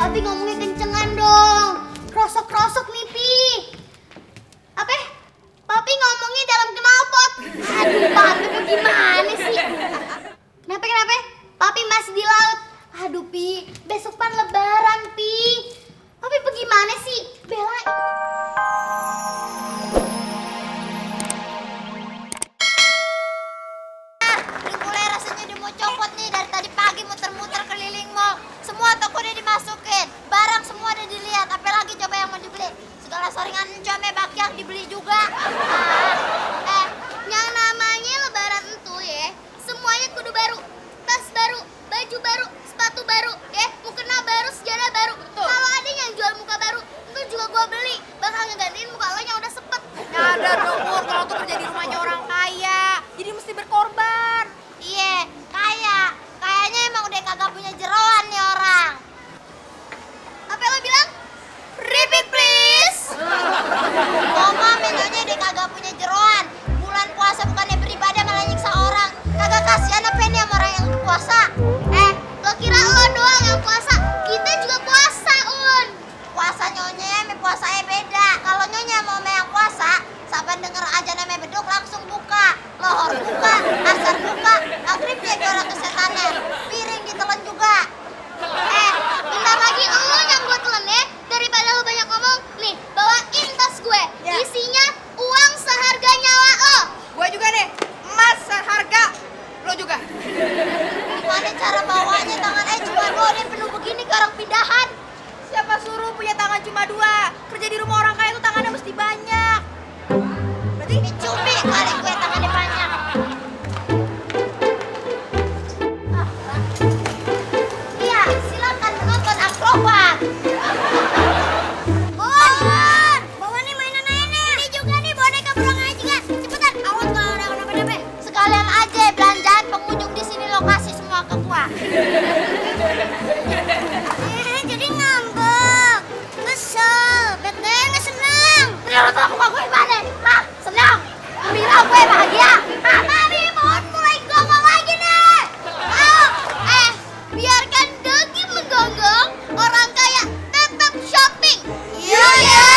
Papi ngomongnya kencengan dong. Krosok-krosok nih, Pi. Apa? Papi ngomongnya dalam knalpot. Aduh, Papi gimana sih? Kenapa? Papi masih di laut. Aduh, Pi. Besok pan lebaran, Pi. Papi bagaimana sih? Bella. Mulai rasanya dia mau copot nih. Dari tadi pagi muter-muter keliling mall. Semua toko udah dimasukin. Barang semua udah dilihat. Apalagi coba yang mau dibeli. Segala soringan encome bakyak dibeli juga. Yang namanya lebaran itu ya, semuanya kudu baru. Tas baru, baju baru, sepatu baru, ya, mukena baru, sejarah baru. Kalau ada yang jual muka baru, itu juga gua beli. Bakal ngegantiin muka lo yang udah sepet. Nyadar dong, Pur, kalau tuh kerja di rumahnya orang kaya. Jadi mesti berkorban. Iya, kayaknya emang udah kagak punya jeroan nih orang. Apa lo bilang? Repeat please. Mama menyonya udah kagak punya jeroan. Bulan puasa bukannya beribadah malah nyiksa orang. Kagak kasihan apa nih sama orang yang puasa? Lo kira lo doang yang puasa? Kita juga puasa, Un. Puasa nyonya sama puasanya beda. Kalau nyonya mau yang puasa, sampai denger aja namanya beduk langsung buka. Lohor buka, asar buka, maghrib dia orang kesetannya. Piring ditelan juga. Bentar lagi lo yang gue telan ya. Daripada lo banyak ngomong, nih bawain tas gue. Ya. Isinya uang seharga nyawa lo. Gue juga deh, emas seharga. Lo juga. Gimana cara bawanya tangan cuma dua nih penuh begini ke orang pindahan. Siapa suruh punya tangan cuma 2? Kerja di rumah orang kaya itu tangannya mesti banyak. Berarti Cumi kali gue tangannya banyak. Iya, silakan menonton akrobat. Bun, bawa nih mainan ini. Ini juga nih boneka beruang aja juga. Cepetan, awas kalau ada kenapa-napa. Sekalian aja belanjaan pengunjung di sini lokasi semua ke gua. Jadi ngambek. Kesel, bete, nggak seneng. Menurut kamu kok gue gimana? Hah? Senang? Gembira gue bahagia? Hah? Mami, mohon mulai gonggong lagi nih. Ayo, biarkan Dogi menggonggong. Orang kaya tetap shopping. Iya ya.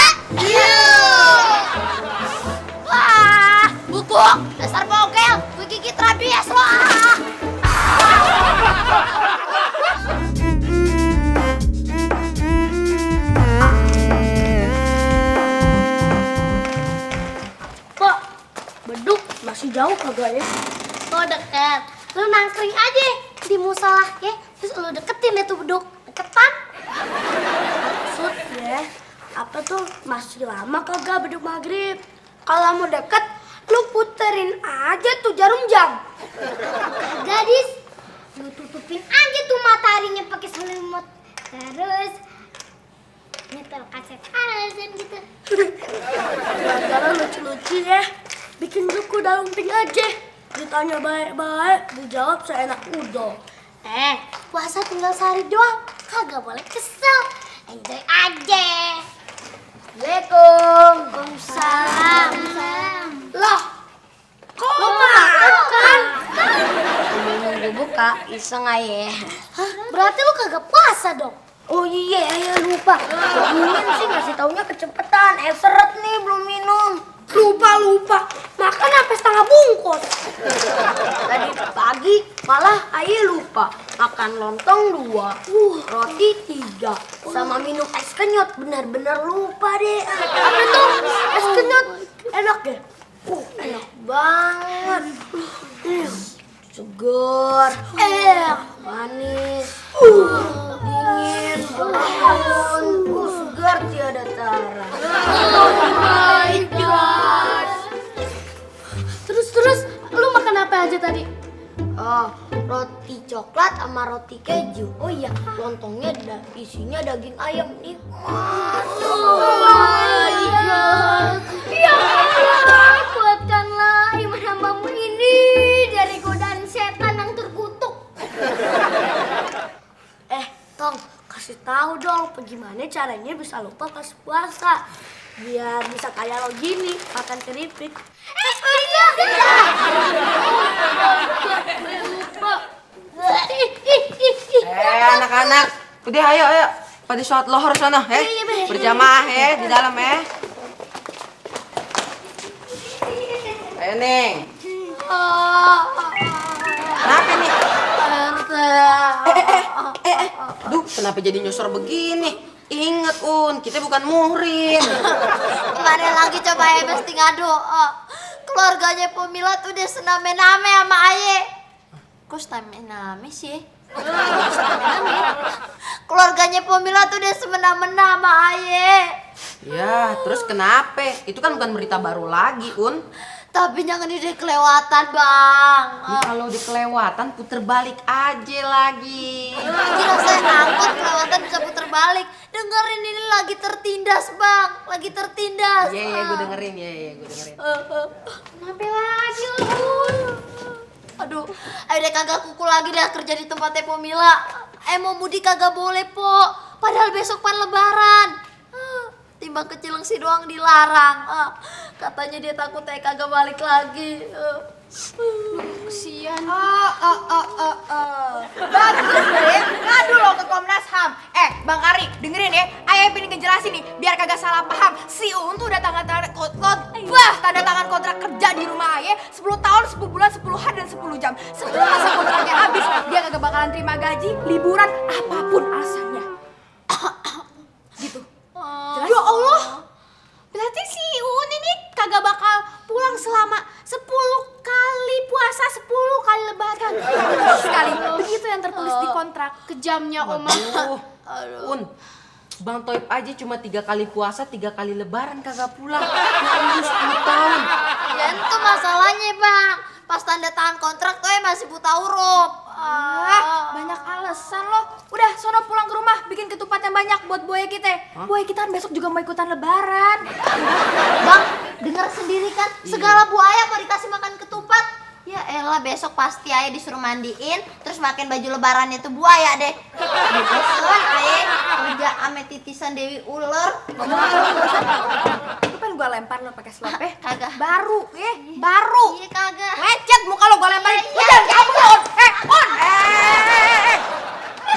Wah, bubuk, dasar bogel, gue gigit rabies lo. Kok beduk masih jauh kagak ya? Oh deket. Lu nangkring aja di musola ya. Terus lu deketin deh tuh beduk. Deketan. Maksud ya, apa tuh masih lama kagak beduk maghrib? Kalau mau deket, lu puterin aja tuh jarum jam. Gadis, lu tutupin aja tuh mataharinya pakai selimut. Terus nyetel kaset azan gitu. Sekarang lucu-lucu ya. Bikin buku dalam ping aja. Ditanya baik-baik, dijawab seenak udo. Puasa tinggal sehari doang. Kagak boleh kesel. Enjoy aja. Assalamualaikum. Waalaikumsalam. Loh, kok makan? Nunggu buka, iseng aja. Hah? Berarti lu kagak puasa dong? Oh iya, ya lupa. Mimin sih ngasih taunya kecepatan. Seret nih belum minum. Lupa. Makan sampai setengah bungkus. Tadi pagi malah ayah lupa. Makan lontong 2, roti 3, sama minum es kenyot. Benar-benar lupa deh. Apa tuh? Es kenyot. Enak ya? Enak banget. Segar, manis, dingin, segar tiada tara. Oh my god. Terus lu makan apa aja tadi? Oh, roti coklat sama roti keju. Oh iya, lontongnya isinya daging ayam nikmat. Oh my god. Ya Allah, kuatkanlah iman hambamu ini dari godaan setan yang terkutuk. Tong, kasih tahu dong bagaimana caranya bisa lupa pas puasa. Biar bisa kayak lo gini, makan keripik. Anak-anak, udah ayo pada sholat lohor sana, berjamaah di dalam Ayo Neng. Kenapa nih? Duh, kenapa jadi nyosor begini? Ingat kita bukan muhrim. Kemarin lagi coba mesti ngadu. Keluarganya Pemila tuh udah sename-name sama Aye. Kok sename-name sih? Keluarganya Pemila tuh udah semena-mena sama Aye. Ya, terus kenapa? Itu kan bukan berita baru lagi, Tapi jangan udah kelewatan, Bang. Ya kalau udah kelewatan puter balik aja lagi. Kira saya angkot kelewatan bisa puter balik. Dengerin ini lagi tertindas, Bang. Lagi tertindas. Iya, gue dengerin. gue dengerin. Kenapa lagi, Aduh, ayo deh kagak kuku lagi dah kerja di tempatnya Pemila. Mau mudik kagak boleh, Po. Padahal besok pan lebaran. Timbang kecilengsi doang dilarang. Katanya dia takut kagak balik lagi. Kesian. Bagus deh, ngadu lo ke Komnas HAM. Bang Ari, dengerin ya. Ayah pengen ngejelasin nih, biar kagak salah paham. Si Uun tuh udah tanda tangan kontrak kerja di rumah Ayah 10 tahun, 10 bulan, 10 hari dan 10 jam. Setelah masa kontraknya habis, dia kagak bakalan terima gaji, liburan, apapun alasannya. Gitu. Ya Allah. Berarti si Uun ini kagak bakal pulang selama 10 kali puasa, 10 kali lebaran. Sekali. Begitu yang tertulis di kontrak. Kejamnya Oma. Aduh. Bang Toib aja cuma 3 kali puasa, 3 kali lebaran kagak pulang. Ini 10 tahun. Ya itu masalahnya, Bang. Pas tanda tangan kontrak tuh masih buta huruf. Banyak alasan loh. Udah, sono pulang ke rumah, bikin ketupat yang banyak buat buaya kita. Buaya kita kan besok juga mau ikutan lebaran. Bang, dengar sendiri kan, segala buaya mau dikasih makan ketupat. Ya elah, besok pasti Ayah disuruh mandiin, terus makin baju lebarannya tuh buaya deh. Besokan Ayah kerja ame titisan Dewi Ular. Itu pengen gua lempar lo pakai slop Kagak. Baru, baru. Iya kagak. Lecet muka lo gua lemparin. Iya, Jangan kabur lo.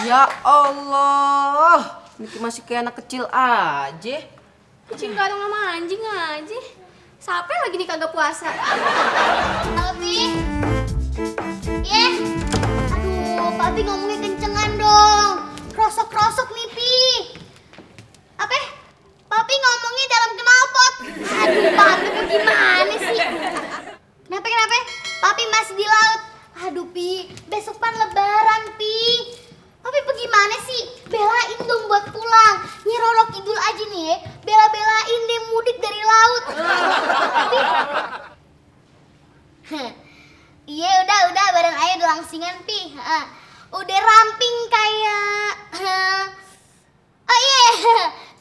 Ya Allah. Niki masih kayak anak kecil aja. Kucing garong sama anjing aja. Siapa lagi nih kagak puasa? Papi. Aduh, Papi ngomongnya kencengan dong. Krosok-krosok nih, Pi. Apa? Papi ngomongnya dalam knalpot. Aduh, Papi gimana sih? Kenapa? Papi masih di laut. Aduh, Pi, besok pan lebaran, Pi. Papi bagaimana sih? Belain dong buat pulang. Nyi Roro Kidul aja nih bela-belain deh mudik dari laut. Papi. Iya udah badan Ayah udah langsingan, Pi. Udah ramping kayak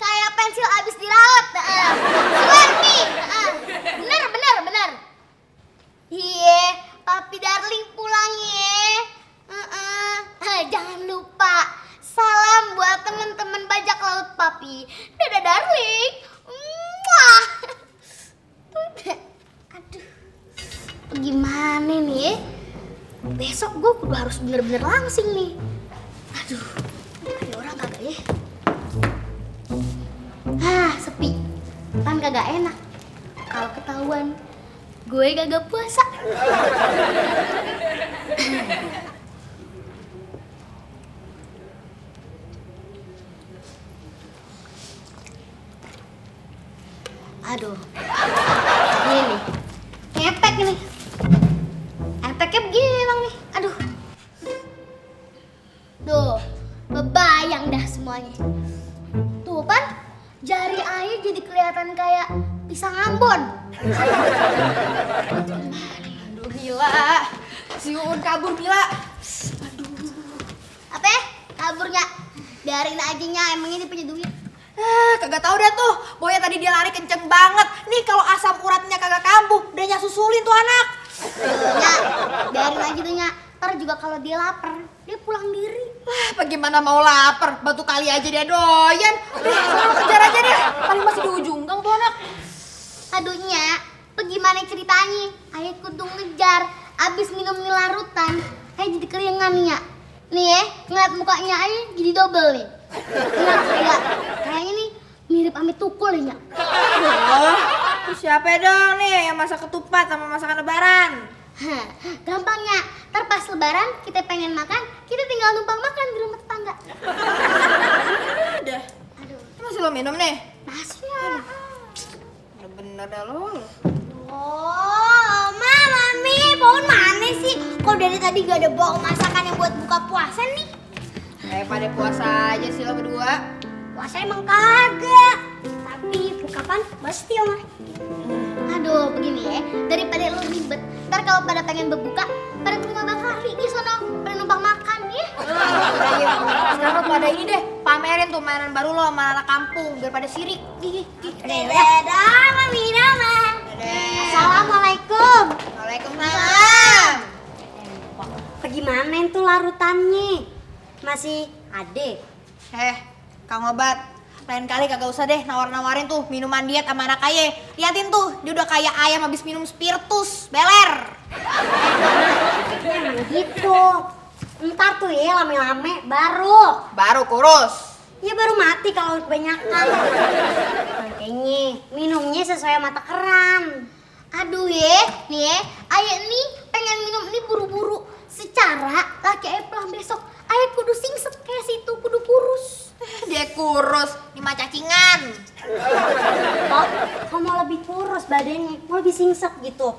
kayak pensil abis dirawat. Keluar, Pi. Bener. Iya, Papi darling pulang ya. Jangan lupa salam buat temen-temen bajak laut Papi. Dadah darling. Muah. Aduh. Gimana nih? Besok gue kudu harus bener-bener langsing nih. Aduh. Ada orang kagak ya? Sepi. Kan kagak enak. Kalau ketahuan gue kagak puasa. Aduh, ini nih, ngepek nih, efeknya begini emang nih, aduh, tuh, bebayang dah semuanya, tuh kan, jari Ayah jadi kelihatan kayak pisang Ambon. Aduh, Mila. Si Uun kabur, Mila. Apa? Kaburnya? Biarin aja nya, emang ini punya duit. Kagak tahu dah tuh. Boya tadi dia lari kenceng banget. Nih kalau asam uratnya kagak kambuh, udah susulin tuh anak. Nya, biarin aja tuh nya. Ntar juga kalau dia lapar, dia pulang diri. Bagaimana mau lapar? Batu kali aja dia doyan. Udah, kejar aja deh. Paling masih di ujung gang tuh anak. Aduh nya, bagaimana ceritanya? Ayah kudu ngejar, abis minum larutan, Ayah jadi keringan nih ya. Nih ya, ngeliat mukanya Ayah jadi double nih. Iya. Kayaknya nih mirip Amit Tukul ya. Oh, terus siapa dong nih yang masak ketupat sama masakan lebaran? Hah, gampangnya, ntar pas lebaran kita pengen makan, kita tinggal numpang makan di rumah tetangga. Udah. Aduh, Ini masih lo minum nih? masih ya. Bener dah lo. Oh, Mami, Paun mana sih? Kok dari tadi gak ada bawa masakan yang buat buka puasa nih? Pada puasa aja sih lo berdua. Puasa emang kagak, tapi bukapan pasti Oma. Aduh, begini ya, daripada lo ribet, ntar kalau pada pengen berbuka, pada ke rumah Bang Hari di sono, pada numpang makan ya. Ayo, sekarang lo pada ini deh, pamerin tuh mainan baru lo sama anak kampung biar pada sirik. Dadah, Mami Rama. Assalamualaikum. Waalaikumsalam. Bagaimana itu larutannya? Masih ade? Kang Obat, lain kali kagak usah deh nawar-nawarin tuh minuman diet sama anak kaya. Liatin tuh, dia udah kayak ayam habis minum spiritus, beler. Emang gitu. Ntar tuh ya lame-lame baru Kurus. ya baru mati kalau kebanyakan. Makanya minumnya sesuai mata keran. Aduh nih ayah nih pengen minum ini buru-buru. Secara laki ayah pulang besok, ayah kudu singset kayak situ, kudu kurus. Dia kurus, ini mah cacingan. Kok kamu lebih kurus badannya, mau lebih singset gitu.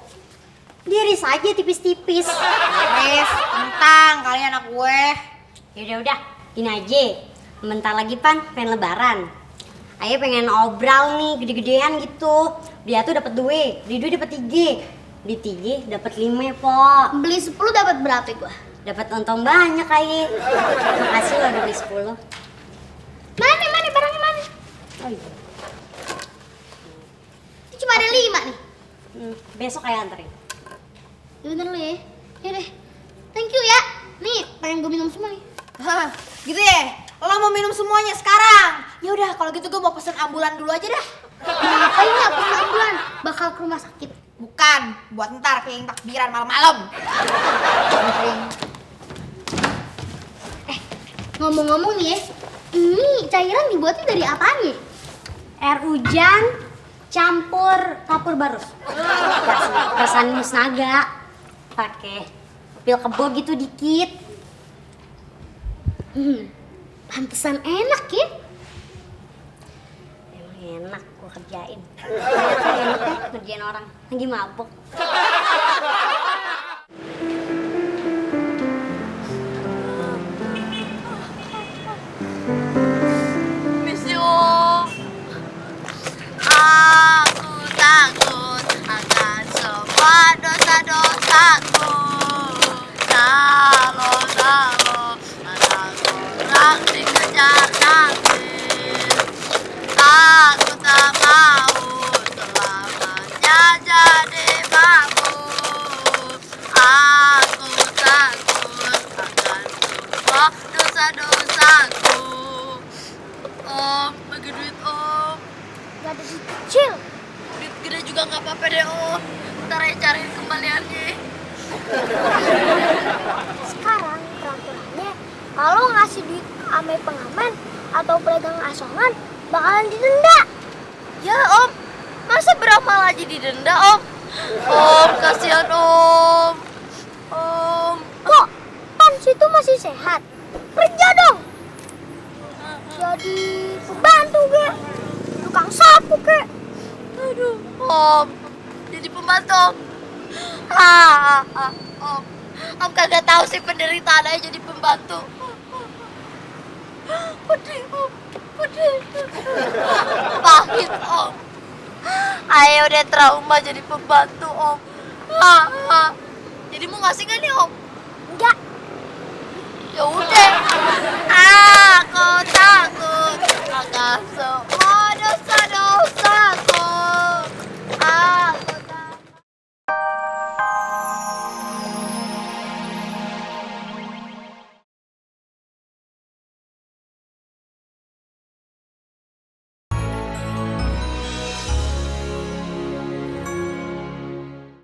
Diris aja tipis-tipis. Wes, tentang kalian anak gue. Udah, gini aja. Bentar lagi pan, pengen lebaran. Ayah pengen obral nih, gede-gedean gitu. Dia tuh dapat 2, di 2 dapat 3. Di 3 dapat 5, Po. Beli 10 dapat berapa gua? Dapat untung banyak ayah. Makasih lo udah beli 10. Mana barangnya mana? Oh iya. Ini cuma ada 5 nih. Besok ayah anterin. Ya bener lu ya. Yaudah, thank you ya. Nih, pengen gue minum semua nih. Hah, gitu ya? Lo mau minum semuanya sekarang? Ya udah, kalau gitu gue mau pesen ambulan dulu aja dah. Ngapain nggak pernah ambulan? Bakal ke rumah sakit. Bukan, buat ntar keliling takbiran malam-malam. Ngomong-ngomong nih ya, ini cairan dibuatnya dari apaan ya? Air hujan campur kapur barus. Perasaan musnaga. Pakai pil kebo gitu dikit. Pantesan enak ya. Emang enak gua kerjain. Enak ya kerjain orang lagi mabuk. Aku takut akan semua dosa-dosaku. Kalau anak orang dikejar naktir, aku tak mau selamanya jadi mabuk. Aku takut akan semua dosa-dosaku. Om, bagi duit om. Gak ada duit kecil. Duit gede juga nggak apa-apa deh om. Ntar aja cariin kembaliannya. Sekarang peraturannya kalau ngasih duit ame pengamen atau pedagang asongan bakalan didenda. Ya om, masa beramal aja didenda om? Om, kasihan om. Om. Kok kan situ masih sehat? Kerja dong. Jadi pembantu ke, tukang sapu ke. Aduh, om. Jadi pembantu om. Om kagak tahu sih penderitaan aja jadi pembantu. Pedih om, pedih. Pahit om. Ayo udah trauma jadi pembantu om. Jadi mau ngasih nggak nih om? Enggak. Ya udah. Aku takut akan semua